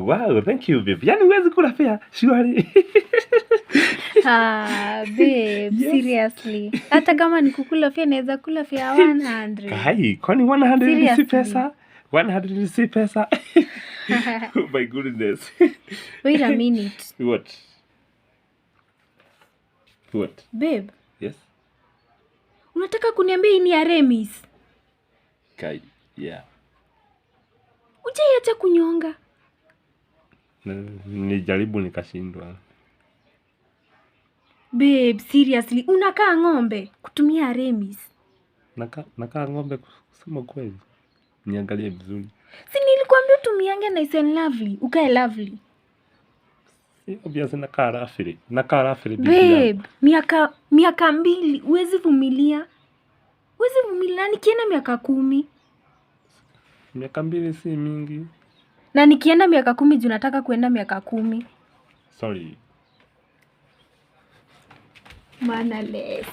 Wow, thank you, babe. Yaani huwezi kula fare, surely. Ah, babe, Yes. seriously. Hata kama ni kukula fare, naweza kula fare 100. Kai, kwani 100 si Seriously. Pesa? 100 si pesa? Oh my goodness. Wait a minute. What? What? Babe, Yes. unataka kuniambia hii ni ya Remis? Kai, yeah. Hujaiacha kunyonga? Nilijaribu nikashindwa. Babe, seriously, unakaa ng'ombe kutumia Remis. Nakaa ng'ombe kusema kweli. Niangalie vizuri. Si nilikwambia utumiange Nice and Lovely, ukae lovely. Si obvious nakaa lovely. Nakaa lovely, bibi yangu. Babe, miaka 2 huwezi vumilia. Huwezi vumilia na nikienda miaka 10. Miaka 2 si mingi. Na nikienda miaka 10 juu nataka kuenda miaka 10. Sorry. Mannerless.